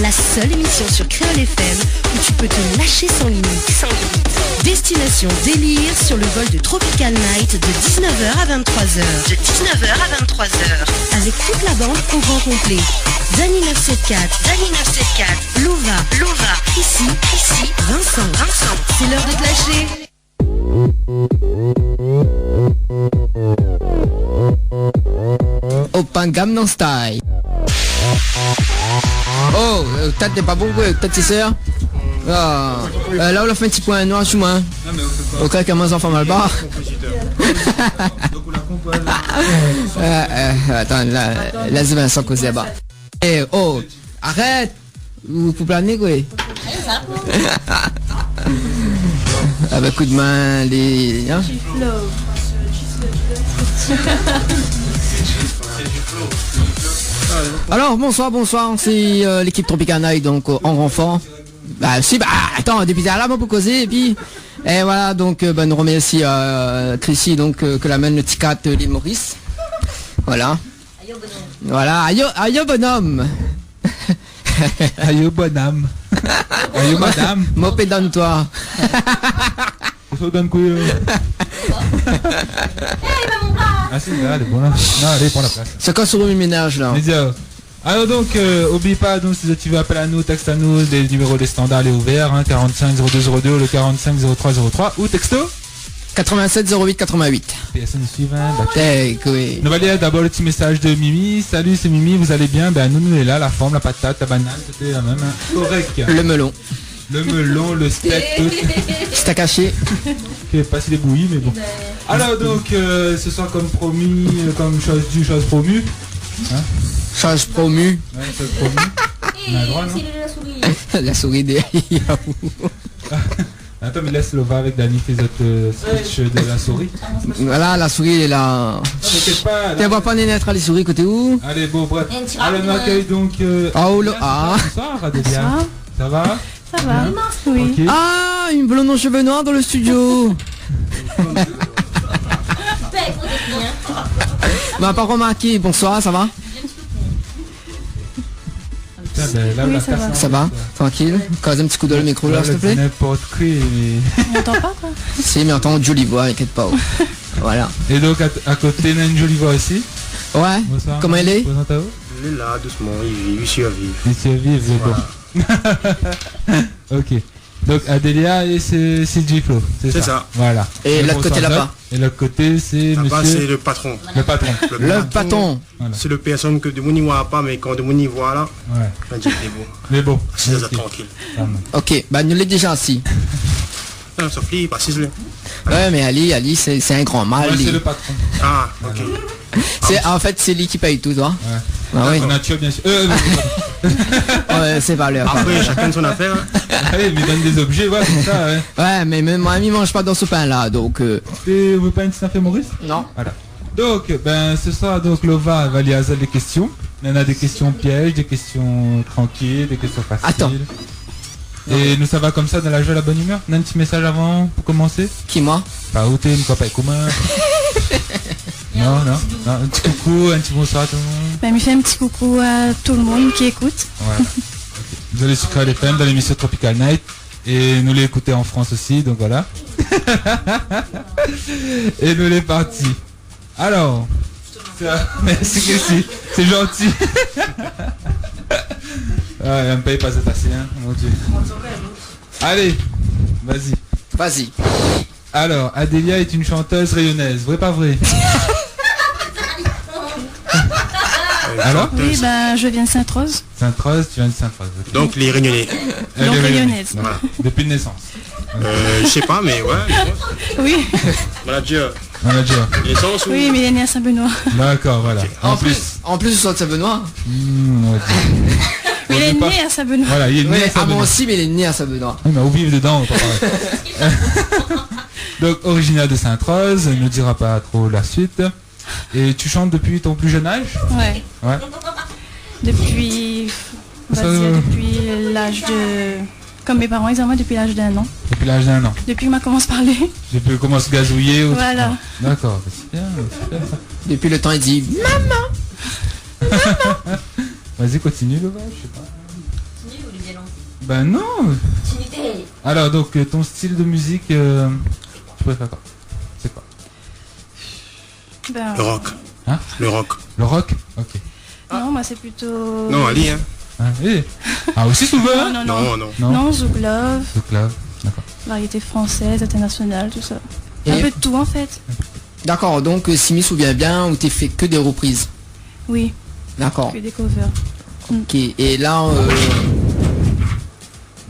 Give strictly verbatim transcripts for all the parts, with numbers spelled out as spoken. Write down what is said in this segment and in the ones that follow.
La seule émission sur Kréol F M où tu peux te lâcher sans limite. Sans limite. Destination délire sur le vol de Tropical Night de dix-neuf heures à vingt-trois heures. De dix-neuf heures à vingt-trois heures. Avec toute la bande au grand complet. Dany neuf sept quatre. Dany neuf sept quatre. Lova. Lova. Chrissy. Chrissy. Vincent. Vincent. C'est l'heure de te lâcher. Opa Gangnam Style. Oh, euh, tèt lé pa bon, koi, tèt, sé sa. Ah, euh, la, ou la fé in ti poin noir su moin, hein. Non, mé ou fé koi ? Oka, koman sa fé mal ba. Konpozitèr. Donk, ou la konpozé. Euh, euh, atann, la, lès Vincent kozé laba. Eh, oh, arèt. Ou pou plané, koi. Avèk koudmin, lé, hein ? Alors, bonsoir, bonsoir, c'est, euh, l'équipe Tropical Night, donc, euh, en renfort. Bah, si, bah, atann, dépi la, moin pou kozé, épi, é voilà, donk, euh, bah, nou remèrsi, euh, Chrissy, donk, euh, ke la amenn le ti kat, euh, l'île Maurice. Voilà. Voilà, ayo, ayo bonom. Ayo bonom. Ayo madam. Mopé donn toi. Ou sa donn koué, euh ? Ah, sé la, lé bon la. Non, alé, pran la plas. Sé koi, sur le ménage, la ? Mé di, euh, alor donk, euh, oubli pa, donk, si zot i vé apèl anou, tèks anou, le niméro de standar lé ouvèr, hein, quarante-cinq zéro deux zéro deux, le quarante-cinq zéro trois zéro trois, ou texto. Quatre-vingt-sept zéro huit quatre-vingt-huit. Pèrsone i suiv, hein, bah. Eh, koi. Nou va lir dabor le ti mésaz de Mimi. Salut, c'est Mimi, vous allez bien ? Ben, nou, nou lé la, la form, la patat, la banane, tout lé la mèm, hein. Korèk. Le melon. Le melon, le stèk, tout. Stèk ashé. Ké pa si lé bouyi, mé bon. Alor, donk, euh, ce soir, comme promis, euh, comme chose due, chose promue. Hein ? Chose promue. Ouais, chose promue. On a le droit, non ? La souris dèrièr. Atann, mé lès Lova avèk Dany fé zot, euh, speech de la souris. Voilà, la souris lé la. Non, mé t'inquiète pas, la. Té voi pa néna la souris koté ou ? Alé, bon, bref. Alé, nou akèy donk, euh, Adelia. Bonsoir, Adelia. Bonsoir. Ça va ? Ça va. Bien ? Oui. Ok. Ah, une blonde aux cheveux noirs dans le studio. Ma pa remarké. Bonsoir, ça va ? Putain, ben, là, on a cassé un peu, quoi. Ça va ? Tranquille ? Koz in ti kou dann mikro la, s'il te plaît. N'importe quoi, mais... On entend pas, quoi. Si, mé antann in zoli voi, inkièt pa. Voilà. Et donc, à, à côté, on a une jolie voix aussi. Ouais. Bonsoir. Koman i lé ? Présente à vous. Lé la, dousman, i viv, i sirviv. I sirviv, mé bon. Voilà. Ok. Donc, Adelia et c'est, c'est Duflo, c'est ça ? C'est ça. Voilà. Et l'autre côté là-bas ? Et l'autre côté, c'est monsieur le patron. Le patron. Le patron. Voilà. Sé le pèrsone ke demoun i voi pa, mé kan demoun i voi la, ouais, i di lé bon. Lé bon. Asiz tranquille. Ok. Sa va. Ok, bah, nou lé déza asi. Non, sof li, pa asiz li. Ouais, mé Ali, Ali, sé, sé in gran mal, li. Ouais, c'est le patron. Ah, ok. Voilà. Sé, an fèt, sé li ki pèy tout, hein. Ouais. Ah oui. La nature, bien sûr. Euh, euh, pardon. Ouais, sé pa lèr. Apré, shakinn son afèr, hein. Ah oui, mé i donn dé zobjé, ouais, konmsa, ouais. Ouais, mé mèm moin, mi manz pa dann so pin la, donk, euh. Ou vé pa in ti afèr Maurice ? Non. Voilà. Donk, ben, se soir, donk, Lova va lir azot dé késtion. Néna dé késtion pièj, dé késtion trankil, dé késtion fasil. Atann. É nou sava konmsa dann la joie, la bonne humeur. Néna in ti mésaz avan pou komansé ? Ki, moin ? Pa ou, té, nou koné pa koman. Non, non, non, in ti koukou, in ti bonsoir tout le monde. Ben, mi fé in ti koukou à tout le monde qui écoute. Voilà. Ok. Zot lé su Kréol F M, dann lémisyon Tropical Night. É nou lé ékouté an Frans osi, donk voilà. É nou lé parti. Alors, ça, merci, Chrissy. C'est gentil. Ah, i pèy pa sa, hein, mon Dieu. Allez, vas-y. Vas-y. Alors, Adelia est une chanteuse réunionnaise, vrai, pas vrai ? Alors ? Oui, ben, je viens de Sainte-Rose. Sainte-Rose, tu viens de Sainte-Rose, ok. Donc, les Réunionnais. Euh, donc les Réunionnais. Réunionnaise. Voilà. Depuis de naissance. Euh, je sais pas, mais ouais, je pense. Oui. Manager. Manager. Naissance ou... Oui, mé li lé né à Saint-Benoît. D'accord, voilà. Ok. En plus, en plus, ou sort Saint-Benoît. Hmm, ouais. Mé li lé né à Saint-Benoît. Voilà, li lé né à Saint-Benoît. Ouais, à Moncy, mé li lé né à Saint-Benoît. Oui, mé ou viv dedan, pa parèy. Donc, originaire de Sainte-Rose, ne dira pas trop la suite. Et tu chantes depuis ton plus jeune âge ? Ouais. Ouais. Depuis, on va dire, euh, depuis l'âge de, comme mes parents, ils ont, depuis l'âge d'un an. Depuis l'âge d'un an. Depuis que ma commencé à parler. Depuis que ma commencé à gazouiller ou... Voilà. Ah, d'accord, c'est bien, c'est bien ça. Depuis le temps, il dit, « Maman ! Maman ! » Vas-y, continue, Lova, je sais pas. Ben non. Alors, donc, euh, ton style de musique, euh, tu préfères quoi ? C'est quoi ? Ben, le rock. Hein ? Le rock. Le rock ? Ok. Non, moi, c'est plutôt... Non, Ali, hein. Hein, eh. Ah, aussi souvent, hein ? Non, non, non. Non, non. Non, zouk love. Zouk love, d'accord. Variété française, internationale, tout ça. Et un peu de tout, en fait. D'accord, donc, euh, si mi souvien bien, ou té fé ke dé repriz ? Oui. D'accord. Que des covers. Ok, é la, euh,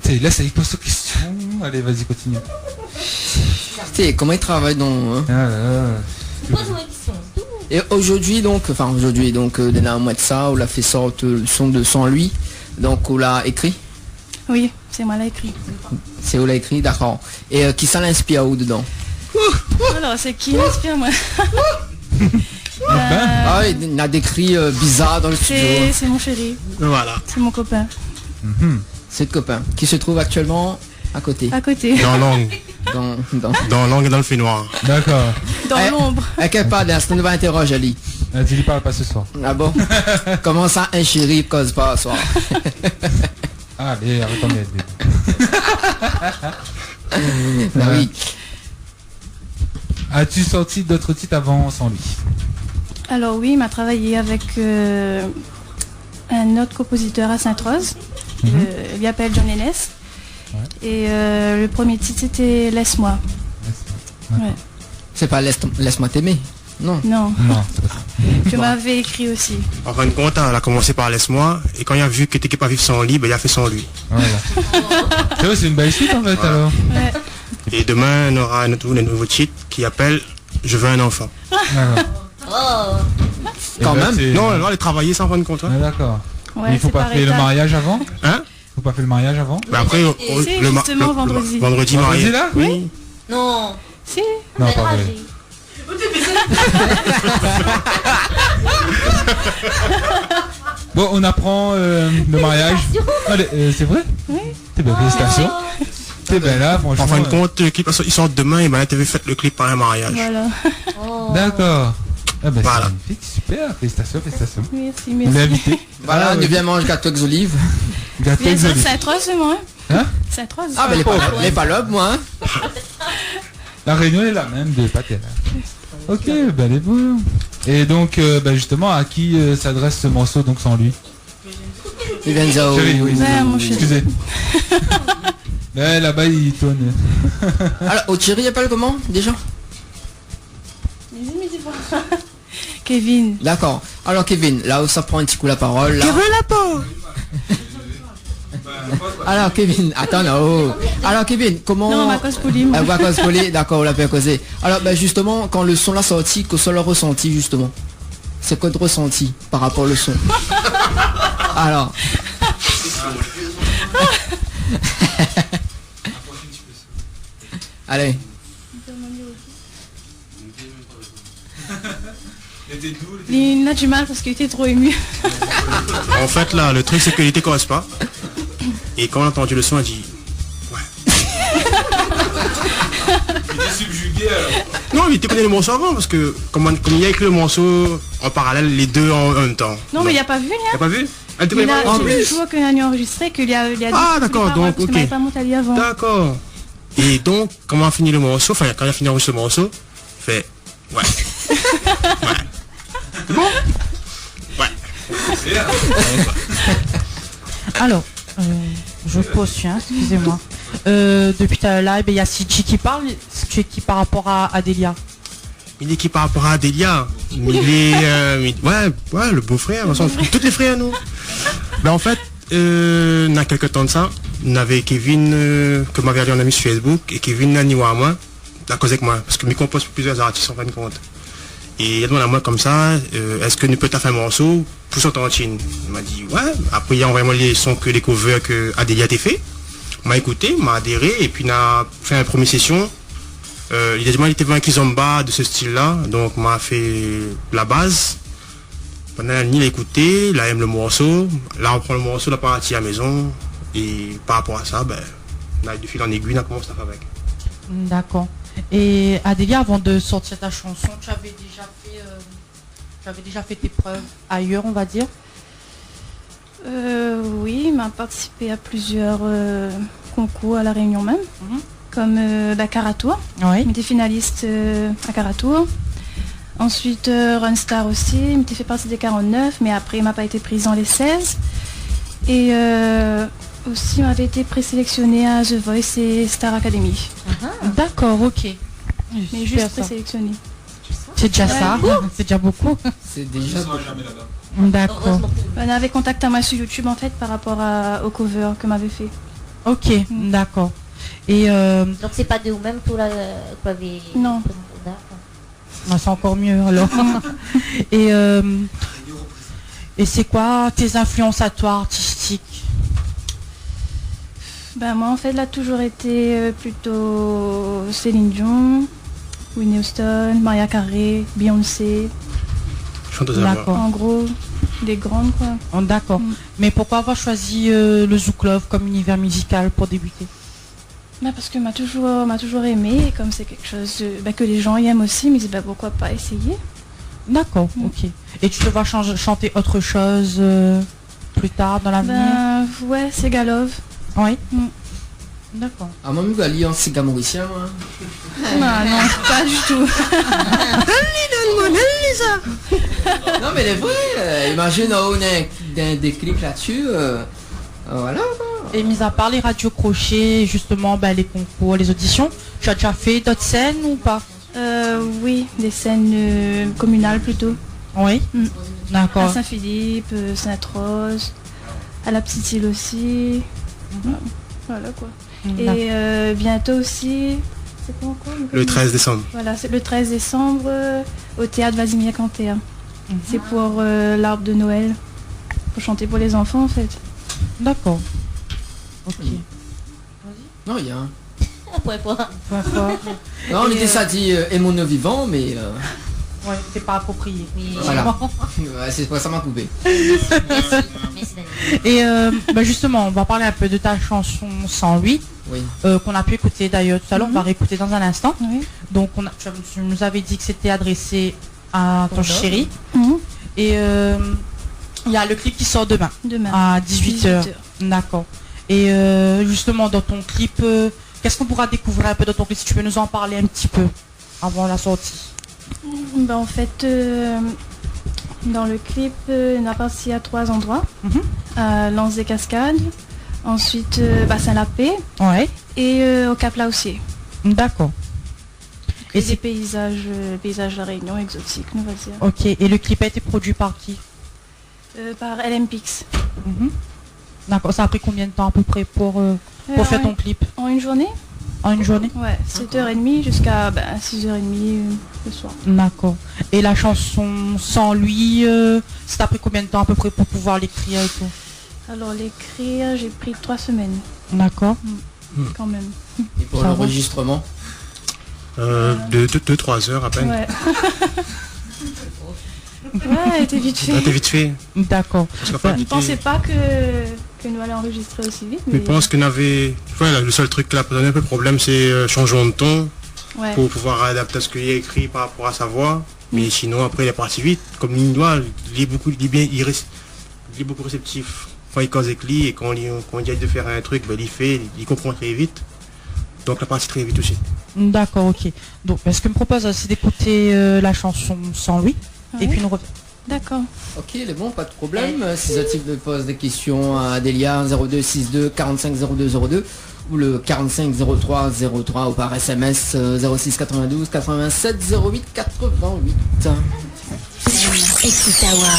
Té, lès ali poz son késtion. Allez, vas-y, continue. Té, koman i travay donk, hein ? Ah là là. Pose-moi une question, c'est tout. É zordi, donk, enfin, zordi, donk, euh, néna in moi de sa, ou la fé sort, euh, le son de Sans lui. Donk, ou la ékri ? Oui, c'est moi l'a écrit. Sé ou la ékri, d'accord. É, euh, kisa la inspir aou dedan ? Alors, c'est qui inspire moi ? Euh, Ah oui, néna dé kri, euh, bizar dan le studio. C'est, c'est mon chéri. Voilà. C'est mon copain. Mhm. Sé out kopin, ki se trouv aktièlman a koté. À côté. Dan lang. Dan, dan... Dan lang é dan le fenoir. D'accord. Dans l'ombre. Eh, inkièt pa, dan in instan nou va interogé ali. Ah, di li parl pa se soir. Ah bon ? Koman sa, in shéri i koz pa se soir ? Allez, arrête ton merde. Bah oui. As-tu sorti d'autres titres avant Sans lui ? Alors oui, il m'a travaillé avec, euh, un autre compositeur à Sainte-Rose. Mhm. Euh, il lui appelle John Lennes. Ouais. Et, euh, le premier titre, c'était Laisse-moi. Laisse-moi. D'accord. Ouais. C'est pas Laisse, Laisse-moi t'aimer. Non. Non. Non, c'est pas ça. Tu m'avais écrit aussi. An fin de kont, la komans par Laisse-moi, é kan li la vi ke té ké pa viv san li, ben, li la fé Sans lui. Voilà. Sé vré, sé in bèl suit, an fèt, alor. Voilà. Ouais. É domin, nora in ot, in nouvo tit ki apèl Je veux un enfant. D'accord. Oh. Kan mèm. Eh ben, sé... Non, la, lé travayé sa, an fin de kont, hein. Ah, d'accord. Ouais, c'est par étapes. Mé i fo pa fé le mariaz avan ? Hein ? Fo pa fé le mariaz avan ? Mé apré, o, o, si, le ma-, justement, le, le ma-, vendredi. Vendredi marié. Vendredi, là ? Oui. Oui. Non. Si. Non, pa vré. Bon, on apprend, euh, le mariage. Félicitations. Allez, euh, c'est vrai ? Oui. Té bèl, félicitations. Oh. Té bèl, la, franchement. An fin de kont, le clip i sort domin, é ben, té vé fé le clip par in mariaz. Voilà. Oh. D'accord. Ah ben, voilà. C'est magnifique, super. Félicitations, félicitations. Merci, merci. Vous l'invitez ? Voilà, ah, ouais. Nou vien manz gato èk zoliv. Gato èk zoliv. Bien sûr, c'est atroce, moi, hein. Hein ? C'est atroce. Ah, ben, lé pa, lé pa lòb, moi, hein. La Réunion est la même de Patel, hein. Ok, ben, lé bon. Et donc, euh, ben, justement, à qui, euh, s'adresse ce morceau, donc, Sans lui ? Vivenza, chéri, oui, oui. Ouais, mon chéri. Excusez. Ouais, là-bas, il tourne. Alors, au chéri, i apèl koman, déjà ? Kevin. D'accord. Alors, Kevin, la ou sa pran in ti kou la parol, la. Kevin Lapo. Alors, Kevin, atann, la, oh. Alors, Kevin, koman... Non, ma koz pou li, moi. Ah, ma koz pou li, d'accord, ou la pa kozé. Alors, ben, justement, kan le son la sorti, kosa ou la resanti, justement ? Sé koi out resanti par rapor le son ? Alors. Allez. Li na du mal parce qu'il était trop ému. An fèt, la, le truc, c'est que li té koz pa. É kan li la antandu le son, li la di, ouais. Li té subjugué, alor. Non, li té koné le morso avan, parske kom, kom li la ékri le morso an paralèl, lé dé an, an mèm tan. Non, mé li la pa vu, li, hein. Li la pa vu ? Li la vu le jour ke nou la anrejistré, ke li la, li la di ke li té pa, parske li lavé pa mont ali avan. Ah, d'accord, donc, ok. D'accord. É donk, kan nou la fini le morso, anfin, kan nou la fini anrejistr le morso, li fé, ouais. Ouais. Sé bon ? Ouais. Alors, euh, je poursuis, hein, excusez-moi. Euh, depuis tout à l'heure, là, eh ben, il y a C J qui parle. C'est qui par rapport à Adélia ? Il est qui par rapport à Adélia ? Il est, euh, il, ouais, ouais, le beau-frère, de toute façon, tous les frères, nous. Ben, en fait, euh, na kèk tan de sa, navé Kevin, euh, ke mwin lavé add an ami sur Facebook, é Kevin la ni oir amwin, la koz èk mwin, parske mi konpoz pou plizièr artis an fin de kont. É li la domann amwin konmsa, euh, èske nou pé taf in morso pou son tantine ? Mwin la di, ouais. Apré, li la anvoy amwin lé son ke, lé cover ke Adélia té fé. Mwin la ékouté, mwin la adéré, épi nou la fé in promié sésion. Euh, li la di amwin li té vé in kizomba de ce style-là, donk mwin la fé la baz. Pandan li la ékouté, li la èm le morso, la pran le morso, la parti la mézon, é par rapor a sa, ben, nou la, de fil en aiguille, nou la komans taf avèk. D'accord. Et Adélia, avant de sortir ta chanson, tu avais déjà fait, euh, tu avais déjà fait tes preuves ailleurs, on va dire ? Euh, oui, ma partisipé a plizièr, euh, konkour a La Rényon mèm, Mhm. konm, euh, ba, Karatour. Oui. Mi té finalist, euh, a Karatour. Ansuit, euh, Run Star osi, mi té fé parti dé karant-nèf, mé apré, ma pa été priz dan lé sèz. É, euh, osi, ma té préséléksioné a The Voice é Star Academy. Ah. Dakor, ok. Mé Super zis sa. Préséléksioné. Sé déza sa, Ouais. Sé déza bokou. Sé déza bokou. Dakor. Erèzman. Banna lavé kontakt amoin su YouTube, an fèt, par rapor a, o cover ke ma lavé fé. Ok, Mm. dakor. É, euh, Donk sé pa de ou mèm ke ou la, ke ou lavé Non. prézanté, dakor. Non, sé ankor myé, alor. Mm. É, euh, é sé koi tes influences à toi artistiques ? Ben, moin, an fèt, la touzour été, euh, plito Céline Dion, Whitney Houston, Mariah Carey, Beyoncé. Chantèz a voi. Dakor. An gro, lé gran, koi. Oh, dakor. Mm. Mé poukoi avoir shoizi, euh, le Zouk Love konm univèr mizikal pou débuté ? Ben, parske ma touzour, ma touzour émé, é konm sé kékshoz, euh, ben, ke lé jan i èm osi, mi di, ben, poukoi pa éséyé ? Dakor, Mm. ok. É ou té voi shanj-, shanté ot shoz, euh, pli tar dan lavenir ? Ben, ouais, séga love. Oui. Mm. Dakor. Ah, moin, mi vé ali an séga morisien, moin. Ah, non, pa ditou. Donn ali, donn amoin, donn ali sa. Non, mé lé vré, euh, imazine, oh, néna, néna dé klip la-dsi, euh, euh, voilà, koi. É mis a par lé radio crochet, justement, ben, lé konkour, lé zodision, ou la déza fé dot sèn ou pa ? Euh, oui, dé sèn, euh, kominal plito. Oui. Mm. Dakor. A Saint-Philippe, euh, Sainte-Rose, a La Petite-Île osi. Mhm. Voilà, koi. Mm, dakor. É, euh, bientôt osi, sé koi ankor, Le treize décembre. Voilà, sé le treize décembre, euh, au théâtre Vladimir Canter. Mhm. Sé pou, euh, l'arbre de Noël, pou shanté pou lé zanfan, an fèt. Dakor. Ok. Mm. Non, rien. Poin for. Poin for. Non, É, mi té sa euh, di, euh, aimons nos vivants, mé, euh, Ouais, sé pa aproprié. Oui. Voilà. Ouais, sé pou sa ma koupé. Merci. Merci, Daniel. Et, euh, bah, justement, on va parler un peu de ta chanson Sans lui, Oui. euh, qu'on a pu écouter d'ailleurs tout à l'heure, on va Mhm. réécouter dans un instant. Oui. Donc, on a, tu, tu nous avais dit que c'était adressé à ton Ton homme. chéri. Mhm. Et, euh, il y a le clip qui sort demain, Demain. à dix-huit heures. Dix-huit heures. D'accord. Et, euh, justement, dans ton clip, euh, qu'est-ce qu'on pourra découvrir un peu dans ton clip, si tu peux nous en parler un petit peu avant la sortie ? Ben, en fait, euh, dans le clip, euh, on a parti à trois endroits. Mhm. À L'Anse des Cascades, ensuite, euh, Bassin la Paix Ouais. et, euh, au Cap Laoussié. D'accord. Et Et des c'est paysages, euh, paysages de la Réunion, exotiques, on va dire. Ok, et le clip a été produit par qui ? Euh, par L M Pix. Mhm. D'accord, ça a pris combien de temps à peu près pour, euh, pour Euh, faire en ton une, clip ? en une journée. En une journée ? Ouais, sept heures et demie jusqu'à, ben, six heures et demie, euh, le soir. D'accord. Et la chanson Sans lui, euh, ça t'a pris combien de temps à peu près pour pouvoir l'écrire et tout ? Alors, l'écrire, j'ai pris trois semaines. D'accord. Mm. Hmm. Quand même. Et pour Ça va. l'enregistrement ? Euh, deux, deux, deux, trois heures à peine. Ouais. Ouais, té vit fé. Ah, té vit fé. D'accord. Parce qu'en fait, Ben, mi pansé pa ke, ke nou alé anrozistré osi vit, mi pans ke navé, voilà, le seul truc la posé un peu problème, c'est, euh, changement de ton Ouais. pour pouvoir adapter ce qu'il y a écrit par rapport à sa voix. Mais Mm. sinon, après, il est parti vite. Comme li, li lé bien, li rès-, li lé bokou réséptif. Enfin, li koz èk li, é kan li, kan li di fé in trik, ben, li fé, li konpran trè vit. Donk, la parti trè vit osi. D'accord, ok. Donc, ben, ce que je propose, c'est d'écouter, euh, la chanson Sans lui, et Ouais. puis nous revenons. D'accord. Ok, lé bon, pas de problème. Euh, si zot i vé poz dé késtion à Adélia, zéro deux six deux quarante-cinq zéro deux zéro deux, ou le quarante-cinq zéro trois zéro trois, ou par S M S, euh, zéro six quatre-vingt-douze quatre-vingt-sept zéro huit quatre-vingt-huit. Écoute Awa.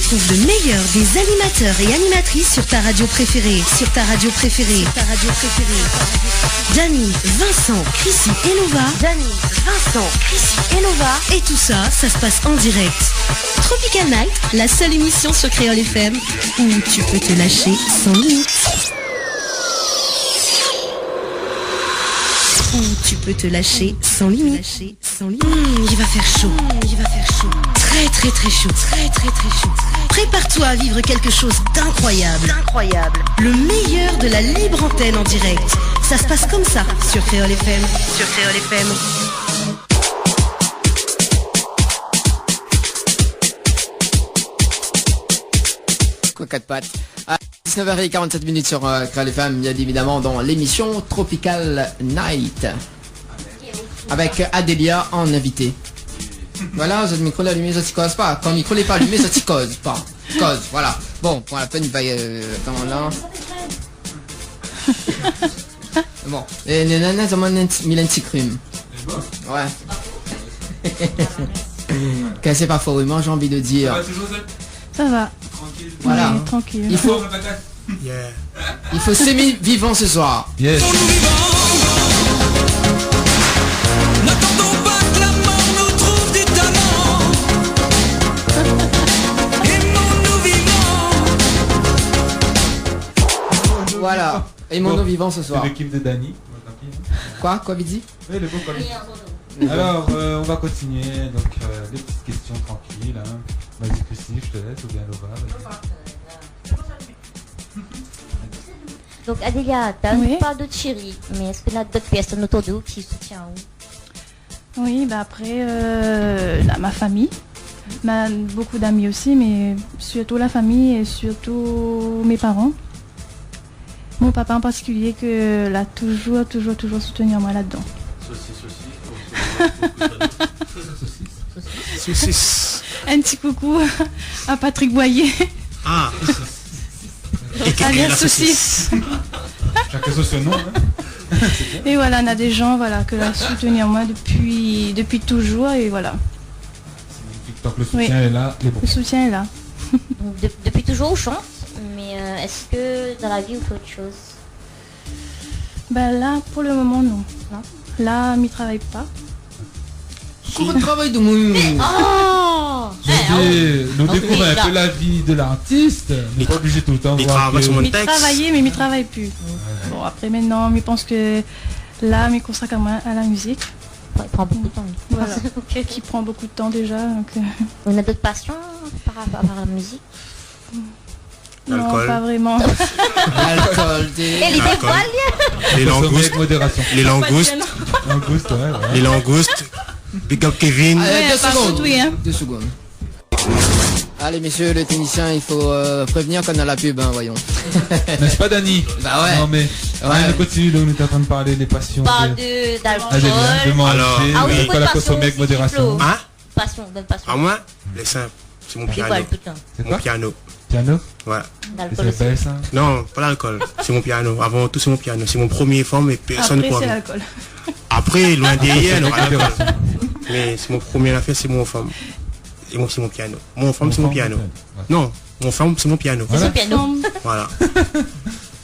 Trouve le meilleur des animateurs et animatrices sur ta radio préférée. Sur ta radio préférée. Sur ta radio préférée. Dany, Vincent, Chrissy et Lova. Dany, Vincent, Chrissy et Lova. Et tout ça, ça se passe en direct. Tropical Night, la seule émission sur Kréol F M où tu peux te lâcher sans limite. Où tu peux te lâcher sans limite. Sans limite. Hmm, il va faire chaud. Hmm, il va faire chaud. Très, très, très chaud. Très, très, très chaud. Prépare-toi à vivre quelque chose d'incroyable. D'incroyable. Le meilleur de la libre antenne en direct. Ça se passe comme ça sur Kréol F M. Sur Kréol F M. Quoi, quatre pattes ? À dix-neuf heures quarante-sept minutes sur, euh, Kréol F M, bien évidemment, dans l'émission Tropical Night. Avec Adélia en invité. Voilà, zot mikro lé alimé, zot i koz pa. Kan mikro lé pa alimé, zot i koz pa. Koz, voilà. Bon, pou la pèn, va, euh, atann la. Bon, é néna, néna, zot i mèt in ti, mi mèt in ti krim. Ouais. Kan sé pa fo, oui, moi j'ai envie de dire. Ça va toujours, ça ? Ça va. Tranquille. Voilà. Oui, tranquille. Il faut, yeah, il faut s'aimer vivant ce soir. Yes. N'attendons pas que la mort nous trouve des talents. Aimons-nous vivants. Voilà. Aimons-nous vivants ce soir. Bon. C'est l'équipe de Dany. Quoi ? Quoi, Bidzi ? Oui, le beau comme. Alors, euh, on va continuer. Donc, euh, les petites questions tranquilles, hein. Vas-y, Chrissy, je te laisse, ou bien Lova, vas-y. Donc, Adélia, t'as, oui, une part de chérie, mais est-ce que t'as d'autres personnes autour de vous qui soutiennent ? Oui, bah après, euh, la, ma famille, ma, beaucoup d'amis aussi, mais surtout la famille et surtout mes parents. Mon papa en particulier, ke la toujours, toujours, toujours soutenu amoin ladan. Saucisse aussi, saucisse. Saucisse. Un petit coucou à Patrick Boyer. Ah. Alias Saucisse. Chacun son surnom, hein. Et voilà, on a des gens, voilà, ke la soutenu amoin depuis, depuis toujours, et voilà. C'est magnifique. Tant que le soutien est là, il est bon. Oui. Le soutien est là. Donc, de-, depuis toujours, ou chante, mais, euh, est-ce que dans la vie, ou fé autre chose ? Bah là, pour le moment, non. Non ? Là, mi travay pa. Koman travay de moun ? Oh ! Zot i découvre un peu la vie de l'artiste. On n'est pas obligé tout le temps voir que... Mi travay, mé mi travay pu. Bon, après, maintenant, mi pans ke là, mi consacre à moi, à la musique. Ouais, il prend beaucoup de temps. Voilà. Ok. Qui prend beaucoup de temps déjà, donc, euh. On a d'autres passions par rapport à la musique ? Non, pas vraiment. L'alcool, des... Et les... L'alcool. Consommer avec modération. Les langoustes. Langouste, ouais, ouais. Les langoustes. Big up Kevin. Allez, deux secondes. Ouais, par contre, oui, hein. Deux secondes. Allez, messieurs, le technicien, il faut, euh, prévenir quand on a la pub, hein, voyons. N'est-ce pas, Dany ? Bah ouais. Non, mais, ouais, on continue, donc, on est en train de parler des passions de, de, d'alcool. Adélia, de manger, alors, oui, de consommer avec modération. Ah, oui, faut pas consommer aussi, Flo. Hein ? Passion, bonne passion. Ah, moi, le simple, c'est mon piano. C'est quoi, le putain ? C'est quoi ? Mon piano. Piano ? Voilà. L'alcool aussi. Et c'est belle, ça ? Non, pas l'alcool. C'est mon piano. Avant tout, c'est mon piano. C'est mon premier femme et personne ne pourra. Après, c'est l'alcool. Après, loin derrière, non, l'alcool. Mais c'est mon premier affaire, c'est mon femme. Et moi, c'est mon piano. Mon femme, c'est mon piano. Mon femme, ouais. Non, mon femme, c'est mon piano. Voilà. C'est son piano. Voilà.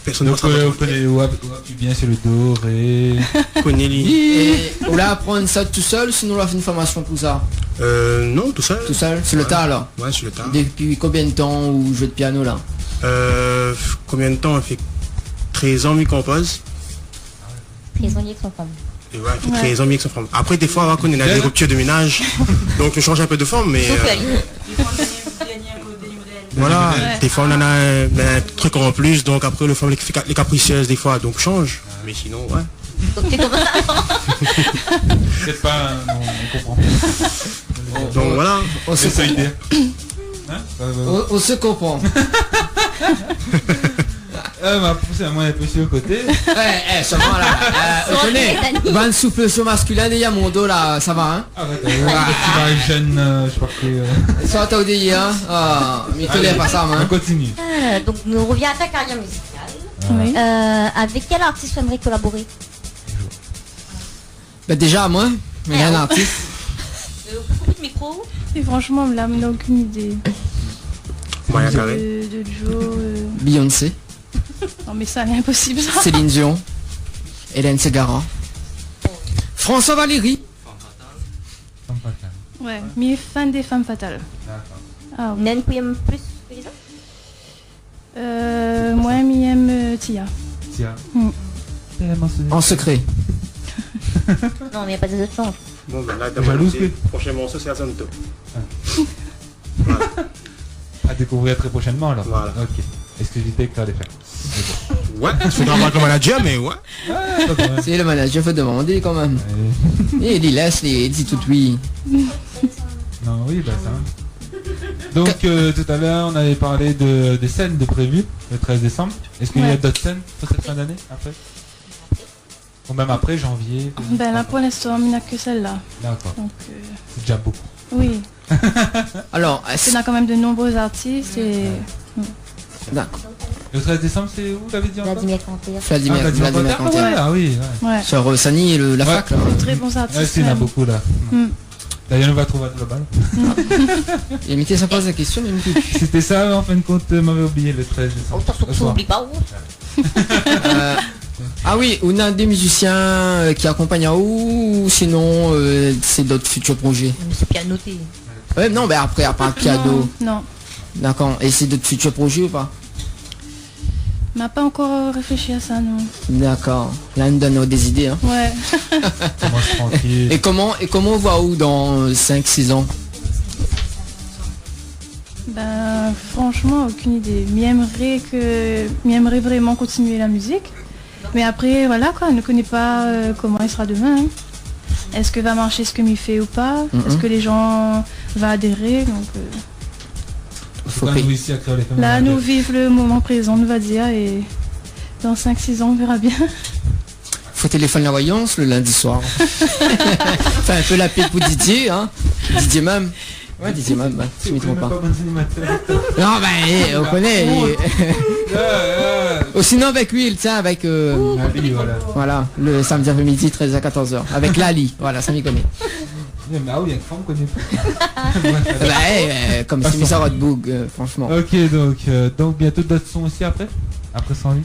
Personne ne passe à côté. Donc, euh, on connaît, ou app-, ou appuie bien sur le do, ré. Connais li. Et ou la aprann sa tout seul, sinon ou la fé une formation pour ça ? Euh, non, tout seul. Tout seul, sur le tas, alors ? Ouais, sur le tas. Depuis combien de temps ou jouez de piano, là ? Euh, combien de temps ? Ça fait treize ans mi konpoz. Treize ans avec son femme. Et ouais, ça fait treize ans mi avec son femme. Après, des fois, on va connaître des ruptures de ménage. Donc, on change un peu de femme, mais, euh, voilà, des fois, on en a un, ben, un truc en plus. Donc, après, le femme, elle est ca-, elle est capricieuse, des fois, donc change. Mais sinon, ouais. Donc, t'es comme ça. C'est pas, non, on comprend. Donc, voilà. On se comprend. Hein ? On, on se comprend. Euh, ma pousse amoin un peu sur le côté. Eh, eh, seulement là, euh, ou koné, bann souplession masculin, néna mon do la, sa va, hein ? Ah, ouais, ouais, ouais. Ti va jeune, euh, je sais pas que, euh. Sa va, t'as oublié, hein ? Ah, mi tolèr pa sa, hein. Allez, on continue. Euh, donc, nou revien à ta carrière musicale. Oui. Euh, avec quel artiste tu aimerais collaborer ? Ben, déjà, moi, mais un artiste. Euh, coupe le micro. Et franchement, là, on n'a aucune idée. Mariah Carey. De, de Joe, euh. Beyoncé. Non, mais ça, c'est impossible, ça. Céline Dion. Hélène Ségara. François Valéry. Femme fatale. Ouais, mi lé fan des Femmes Fatales. D'accord. Ah, oui. Néna inn ou i èm plis ke lézot ? Euh, moin, mi èm, euh, Sia. Sia. Hmm. T'aimes en secret. En secret. Non, mais y a pas de chance. Bon, ben là, prochain morceau, c'est Azonto. Ah. Voilà. À découvrir très prochainement, alors. Voilà. Ok. Exclusivité avec Claire Desferres. Mais bon. Ouais, faudra voir avec le manager, mais ouais. Ouais, pas de problème. Si le manager, faut demander quand même. Ouais. Et il laisse, il dit tout de suite. Non, oui, bah ça. Donc, euh, tout à l'heure, on avait parlé de, des scènes de prévues le treize décembre. Est-ce qu'il y a d'autres scènes pour cette fin d'année, après ? Ou même après janvier, février, mars. Ben là, pour l'instant, mi na ke sèt-la. D'accord. Donc, euh, c'est déjà beaucoup. Oui. Alors, parce que néna quand même de nombreux artistes et, ouais. Hmm. D'accord. Le treize décembre, c'est où, vous l'avez dit encore ? Vladimir Cantère. Vladimir, ah, Vladimir Cantère. Ah ouais, ah oui, ouais. Ouais. Sur, euh, Sani, le, la fac, là. De très bons artistes, même. Ouais, si, il y en a beaucoup, là. Hmm. D'ailleurs, on va trouver à Global. Hmm. Et Mickey, ça pose la question, mais Mickey. C'était ça, en fin de compte, euh, m'avait oublié le treize décembre. Oh, t'as surtout oublié, pas où ? Euh, ah oui, ou néna des musiciens, euh, qui accompagnent aou, ou sinon, euh, c'est d'autres futurs projets ? C'est pianoté. Ouais, non, ben après, à part piano. Non, non. D'accord. Et c'est d'autres futurs projets ou pas ? Ma pa ankor réfléshi a sa, non. D'accord. Là, nou donn aou des idées, hein. Ouais. Commence tranquille. Et comment, et comment ou voi aou dans, euh, cinq, six ans ? Ben, franchement, aucune idée. Mi èmré ke, mi èmré vréman kontinié la mizik. Mé apré, voilà koi, nou koné pa, euh, koman i sra demin, hein. Èske va marshé sak mi fé ou pa ? Mhm. Èske lé jan va adéré ? Donk, euh, fo pé- la, nou viv le moman prézan, nou va dir, é dan cinq, six an, nou véra bien. Fo téléfone la voyance le lundi soir. Fé in pé la pub pou Didier, hein. Didier mèm. Ouais, Didier mèm, ouais, si mi tronp pa. Non, ben, eh, nou koné, eh. Ou sinon avèk li, tiens, avèk, euh, Lali, voilà. Voilà, le samedi après-midi, treize heures, quatorze heures. Avèk Lali, voilà, sa mi koné. Non, mé ah oui, avèk fanm, koné pa. Ben, eh, euh, konm si mi sort boug, euh, franchement. Ok, donc, euh, donc bientôt d'autres sons aussi après ? Après Sans lui ?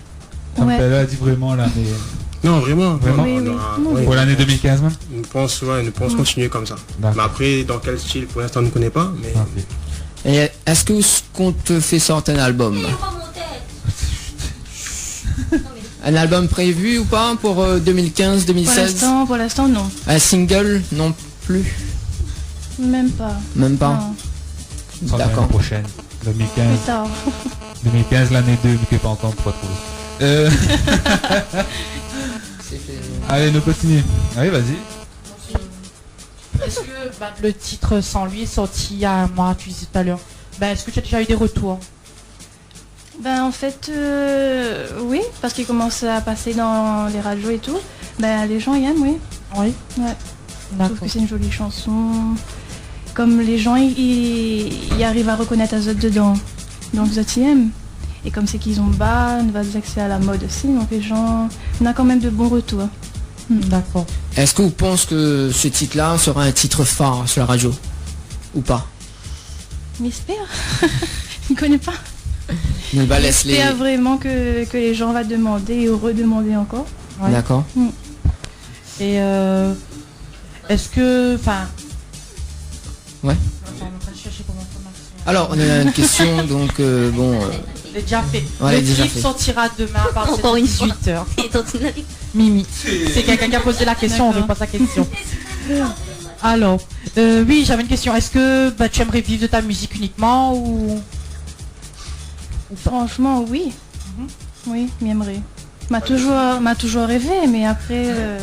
Konm talèr la di vréman la, mé... Non, vréman, vréman. Oui, oui. Pou lané deux mille quinze mèm ? Nou pans, ouais, nou pans kontinié konmsa. D'accord. Mé apré, dan kèl stil, pou linstan, nou koné pa, mé... Ok. É èske ou kont fé sort in album ? In album prévu ou pa pou, euh, deux mille quinze, deux mille seize ? Pou linstan, pou linstan, non. In single non pli ? Mèm pa. Mèm pa ? Non. D'accord. Lané proshèn, deux mille quinze. Pli tar. Deux mille quinze, lané deux, mé té pa ankor, pa trouvé. Euh, allez, nou kontinié. Allez, vas-y. Est-ce que, ben, le titre Sans lui est sorti il y a un mois, tu disais tout à l'heure. Ben, est-ce que tu as déjà eu des retours ? Ben, an fèt, euh, oui, parske li komans a pasé dan lé radio é tou. Ben, lé jan i èm, oui. Oui. Ouais. D'accord. Mi trouv ke sé in zoli shanson. Konm lé jan i, i, i ariv a rekonèt azot dedan. Donk, zot i èm. É konm sé ki zomba, nou va dir ke sé a la mod osi. Donk, lé jan, nou na kan mèm de bon retour. Hmm. D'accord. Èske ou pans ke se tit-la sera in tit far su la radio ou pa ? Mi èspèr. Mi koné pa. Nou va lès lé... Mi èspèr vréman ke, ke lé jan va demandé é redemandé ankor. Ouais. D'accord. Mm. Et, euh, est-ce que, enfin... Ouais. Attends, on est en train de chercher comment ça marche. Alors, on a une question, donc, euh, bon, euh... Lé déza fé. Ouais, lé déza fé. Le clip sortira demain à partir de dix-huit heures. Encore une fois. Mimi. C'est quelqu'un qui a posé la question, on répond à sa question. D'accord. Alors, euh, oui, j'avais une question. Est-ce que, bah, tu aimerais vivre de ta musique uniquement ou, ou pas ? Franchement, oui. Mhm. Oui, mi èmré. Ma toujour, ma toujour rèvé, mé apré, euh,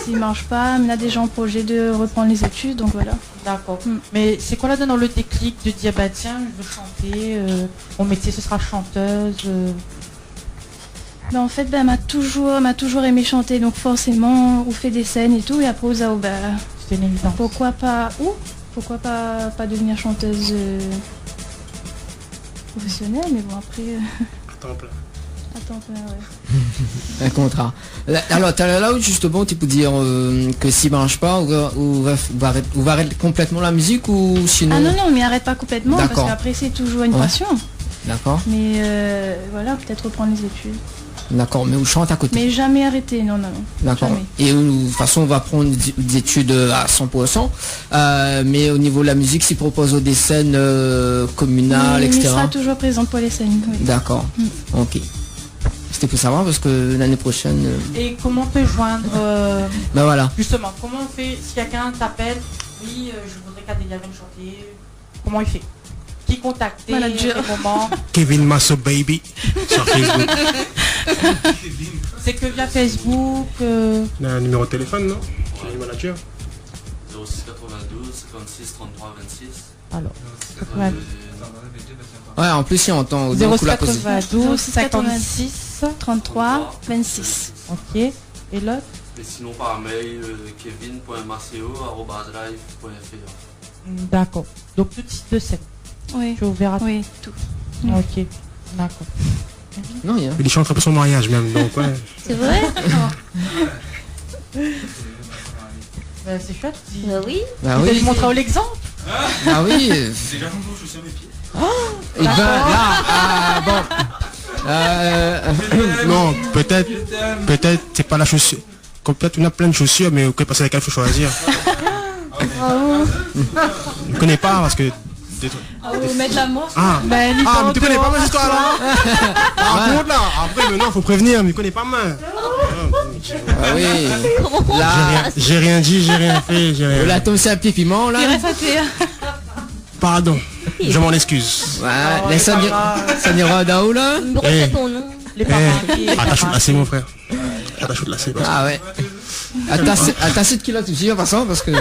si i marsh pa, mi na déza an projé de reprann lé zétid, donk voilà. D'accord. Mm. Mais c'est quoi là-dedans le déclic de dire, bah, tiens, je veux chanter, euh, mon métier, ce sera chanteuse, euh ? Ben, an fèt, ben, ma toujour, ma toujour èmé shanté, donk forséman, ou fé dé sèn é tou, é apré, ou di aou, ben, c'était une évidence. Pourquoi pas, ou, pourquoi pas, pas devenir chanteuse, euh, professionnelle, mais bon, après, euh, à temps plein. Atann, ouais. In kontra. La, alor, talèr la, zistoman, ti pou dir, euh, ke si i marsh pa, ou, ou va, ou va arèt, ou va arèt konplètman la mizik ou sinon... Ah non, non, mi arèt pa konplètman, parske apré, sé toujour in pasion. Dakor. Mé, euh, voilà, pétèt reprann lé zétid. Dakor, mé ou shant a koté. Mé zamé arété, non, non, non. Dakor. Zamé. É ou, de tout fason, ou va prann dé, dé zétid, euh, a san pour san. Euh, mé o nivo la mizik, si i propoz dé sèn, euh, kominal, et cetera. Mi sra toujour prézant pou lé sèn, oui. Dakor. Mm. Ok. Sété pou savoir parske lané proshèn, euh... Et comment on peut joindre, euh... Ben voilà. Justement, comment on fait si quelqu'un t'appelle, oui, euh, je voudrais qu'Adélia vienne chanter, comment il fait ? Qui contacter, manager, à quel moment ? Kevin Masso Baby sur Facebook. C'est que via Facebook, euh... Na in niméro de téléfone, non ? Kevin Manager. Zéro six quatre-vingt-douze cinquante-six trente-trois vingt-six. Alors, quatre-vingt-douze. Ouais, an plis, i antann, donk, ou la kozé. Zéro six quatre-vingt-douze cinquante-six trente-trois vingt-six. Ok. Et l'autre ? Et sinon, par mail, euh, kevin point maceo arobase live point fr. D'accord. Donc, tout type de scène. Oui. Tu ouvriras tout. Oui, tout. Ok. D'accord. Non, rien. Il chante un peu son mariage même, donc, ouais. C'est vrai ? Ben, c'est chouette. Bah oui. Bah oui. Montre l'exemple. Ah oui. Déjà, bonjour, je suis à mes pieds. Oh, eh ben, d'accord. Là, ah, bon. Euh, non, peut-être, peut-être, c'est pas la chaussure. Comme toi, tu as plein de chaussures, mais ou koné pa sé lakèl fo shoizir. Bravo. Mi koné pa, parske dé trik. Ah, ou mèt la mansh. Ah. Ben, ah, mé ou koné pa mon zistoir la. Par kont la, apré, mintnan, fo prévnir, mi koné pa moin. Ah oui. Comment on... Là, j'ai rien, j'ai rien dit, j'ai rien fait, j'ai rien... Ou la tonm si in pié piman la. I rès atèr. Pardon, je m'en excuse. Ouais, la sèn, sèn i rod aou la. Eh. Brosse ton nom. Eh, attache-toi, c'est mon frère. Attache-toi, c'est mon frère. Ah ouais. Attache, attache tes culottes aussi, en passant, parce que...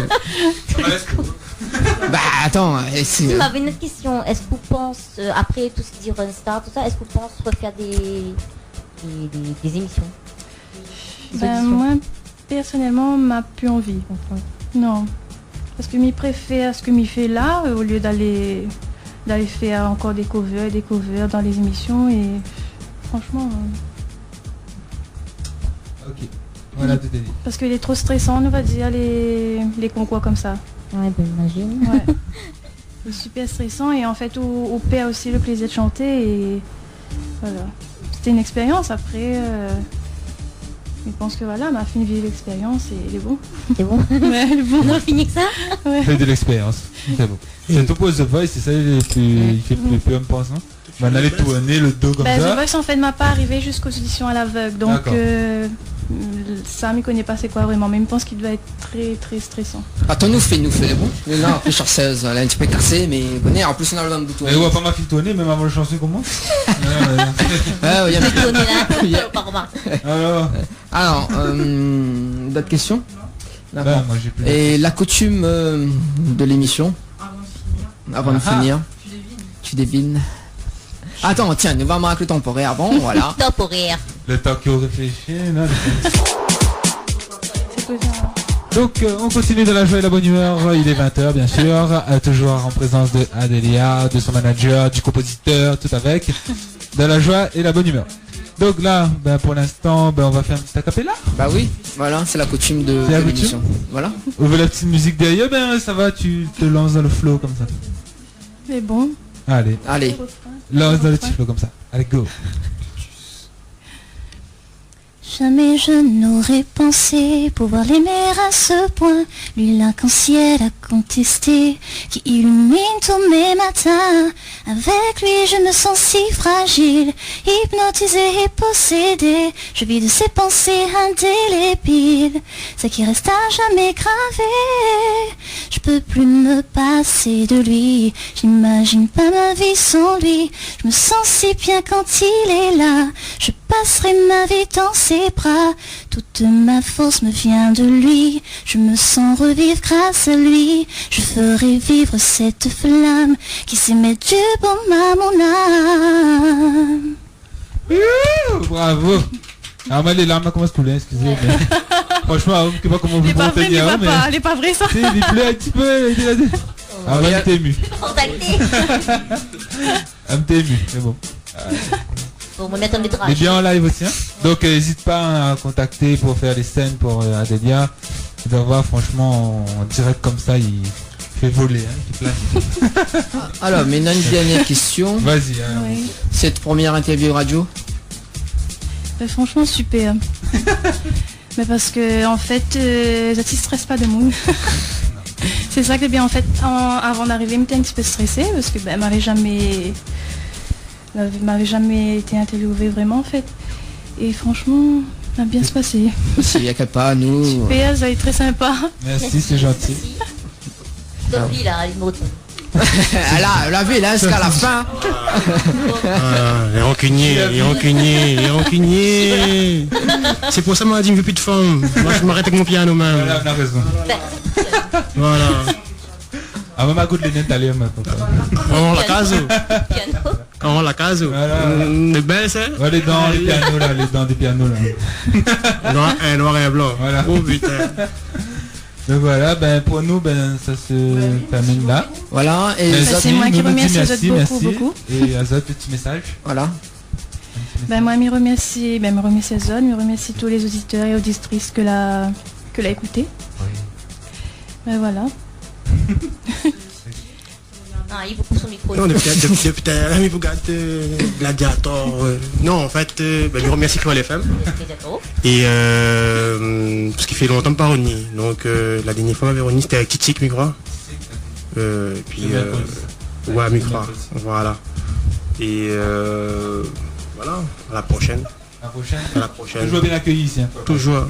Bah, attends, eh, c'est... Si, ma une autre question. Est-ce que vous pensez, euh, après tout ce qui dit Run Star, tout ça, est-ce que vous pensez refaire des, des, des, des émissions ? Des auditions ? Ben, moi, personnellement, ma pu anvi. Non. Parske mi préfèr sak mi fé la, euh, au lieu d'aller, d'aller faire encore des covers et des covers dans les émissions et franchement, euh, ok. Voilà, tout est dit. Parske lé tro strésant, on va dire, les, les concours comme ça. Ouais, ben, imagine. Ouais. Lé super strésant é an fèt, ou, ou pèrd osi le plézir de shanté é voilà. Sété in ékspérians. Apré, euh, mi pans ke voilà, ma fine viv lékspérians é lé bon. Lé bon. Ouais, lé bon. Nou la fini èk sa ? Ouais. Fé de lékspérians. Sé bon. Sé tout pou The Voice, sé sa, li lé pli, li fé pli, pli, mi pans, non ? Banna lé tourné le do konmsa. Ben, The Voice, an fèt, ma pa arivé ziska audition à l'aveugle. Donk, euh, sa, mi koné pa sé koi vréman, mé mi pans ke i doi èt tré, tré strésant. Atann, nou fé, nou fé, bon. Mé la, apré, sur sèz, lé in ti pé kasé, mé bon, an plis, nou la dan le bouton. É ou la pa ma fine tourné, mèm avan le shanson i komans. Ouais, ouais, bien. Tourné la, pa remarké. Alors. Alors, euh, d'autres questions ? D'accord. Ben, moi, j'ai plus de questions. Et la coutume, euh, de l'émission, avant de finir. Ah. Tu devines. Atann, tiens, nou va mark le tanporèr avan, voilà. Tanporèr. Le tan ke ou réfléshi, non ? Donc, euh, on continue dans la joie et la bonne humeur. Il est vingt heures, bien sûr. Euh, toujours en présence de Adélia, de son manager, du compositeur, tout avec. Dans la joie et la bonne humeur. Donc là, ben, pour l'instant, ben, on va faire un petit a cappella. Bah oui, voilà, c'est la coutume de, de l'émission. C'est la coutume. Voilà. Ou vé la petite musique derrière, ben, ça va, tu te lances dans le flow comme ça. Lé bon. Allez. Allez. Lance dans le petit flow comme ça. Allez, go. Jamais je n'aurais pensé pouvoir l'aimer à ce point. Lui, l'arc-en-ciel à contester, qui illumine tous mes matins. Avec lui, je me sens si fragile, hypnotisée et possédée. Je vis de ses pensées indélébiles, celles qui restent à jamais gravées. Je peux plus me passer de lui, j'imagine pas ma vie sans lui. Je me sens si bien quand il est là, je passerai ma vie dans ses bras. Toute ma force me vient de lui, je me sens revivre grâce à lui. Je ferai vivre cette flamme qui sait mettre du baume à mon âme. Wouh, bravo. Ah, moin, lé larm la komans koulé, excusez, mé franchement, mi koné pa koman ou pé tenir, mé lé pa vré, sa. Lé pa vré, sa. Sé, li plèr in ti pé, li la di. Ah, moin, mi té ému. Contacté. Ah, mi té ému, mé bon. Bon, on va mettre un métrage. Lé bien en live aussi, hein. Donc, euh, hésite pas, hein, à contacter pour faire les scènes pour, euh, Adélia. Vous allez voir, franchement, en direct comme ça, il fait voler, hein, il plane. Alors, maintenant, une dernière question. Vas-y, hein. Oui. Cette première interview radio ? Ben, franchement, super. Mais parce que, en fait, euh, zot i strès pa demoun. C'est ça qui est bien. En fait, en, avant d'arriver, j'étais un petit peu stressée parce que, ben, m'avé jamais, m'avé, m'avé jamais été interviewée vraiment, en fait. Et franchement, ça a bien se passer. Si, inquiète pas, nous... Super, ça a été très sympa. Merci, c'est gentil. Merci. Top, li la, li mot. Ah la, la vi, la, jusqu'à la fin. Ah, lé rankinié, lé rankinié, lé rankinié. Sé pou sa, moin la di, mi vé pi de fanm. Moin, mi arèt avèk mon piano mèm. Voilà, t'as raison. Voilà. Ah, moin, ma gout lé nèt, alé, moin. Kan la kaz. Piano. Kan la kaz. Voilà. Mm, lé bèl, sa. Ouais, lé dan, lé piano, la, lé dan dé piano, la. Noir, euh, noir et blanc. Voilà. Oh, putain. Donc voilà, ben, pour nous, ben, ça se termine là. Voilà, et... Ben, zot, sé moin ki remèrsi azot bokou, bokou. Et azot, ti mésaz. Voilà. Un petit message. Ben, moin, mi remèrsi, ben, mi remèrsi azot, mi remèrsi tous les auditeurs et auditrices ke la, ke la ékouté. Oui. Ben, voilà. Ah, li pou koup son mikro. Non, dopi, dopi, dopi talèr, mi pou gard, euh, Gladiator, euh, non, an fèt, euh, ben, mi remèrsi Kréol F M. Gladiator. É, euh, parske i fé lontan mi la pa revni. Donk, euh, la dernièr foi mi la revni, sété avèk Titik, mi kroi. Euh, épi, euh, ouais, mi kroi. Voilà. É, euh, voilà, à la prochaine. La prochaine. À la prochaine. Toujours bien accueilli ici, hein. Toujours.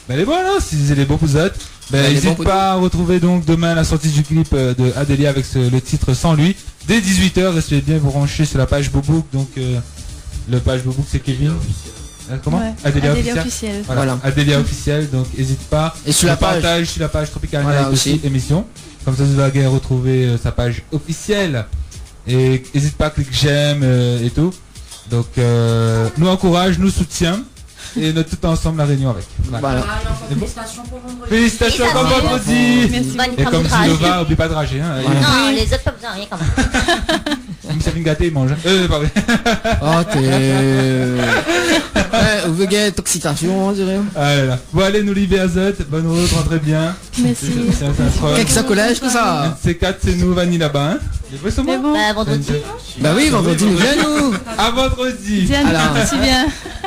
Ben, lé bon, la, si lé bon pou zot. Ben, n'hésite pas à retrouver donc demain la sortie du clip, euh, de Adélia avec ce, le titre Sans lui. Dès dix-huit heures, restez bien branchés sur la page Boubouk, donc, euh, le page Boubouk, c'est Kevin. Euh, comment ? Ouais. Adélia Officiel. Voilà. Adélia Officiel, donc n'hésite pas. Et sur la page. Partage sur la page Tropical Night aussi, émission. Comme ça, vous allez retrouver, euh, sa page officielle. Et n'hésite pas à cliquer j'aime, euh, et tout. Donc, euh, nou ankouraj, nou soutien. É nou tout ansanm La Rényon avèk. Voilà. Voilà. Ah, é ankor félicitations pour vendredi. Félicitations pour vendredi. Merci beaucoup. Et comme dit Lova, oubli pa de rajé, hein. Voilà. Non, les autres, pas besoin, rien quand même. Mèm si sa vien gaté, i manz, hein. Euh, pa vré. Oh, t'es, euh, ouais, ou vé gagn toxitasion, on dirait. Ah là là. Bon, alé, nou lès azot. Bonne route, rentrez bien. Merci. Sé, sé in frèr. Kèl kolèz, tousa ? Sé kat, sé nou, Vanny laba, hein. Lé vré, sé bon. Lé bon. Bah, vendredi, non ? Bah oui, vendredi, nou vien, nou. À vendredi. Bien, alors. Merci bien.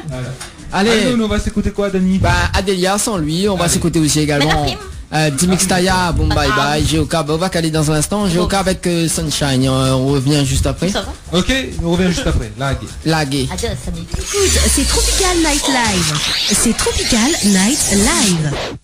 Voilà. Allez. Allez, nou, nou va s'ékouté koi, Dani ? Bah, Adélia, Sans lui, on va s'écouter aussi également. Allez. Mèt la prim. Euh, Dimix Taya, bon, bye bye. Bye. Geoka, bah, on va caler dans un instant. Bon. Geoka avec, euh, Sunshine, euh, on revient juste après. Sa va ? Ok, nou revien just apré. Largué. Largué. Adios, amis. Écoute, c'est Tropical Night Live. C'est Tropical Night Live.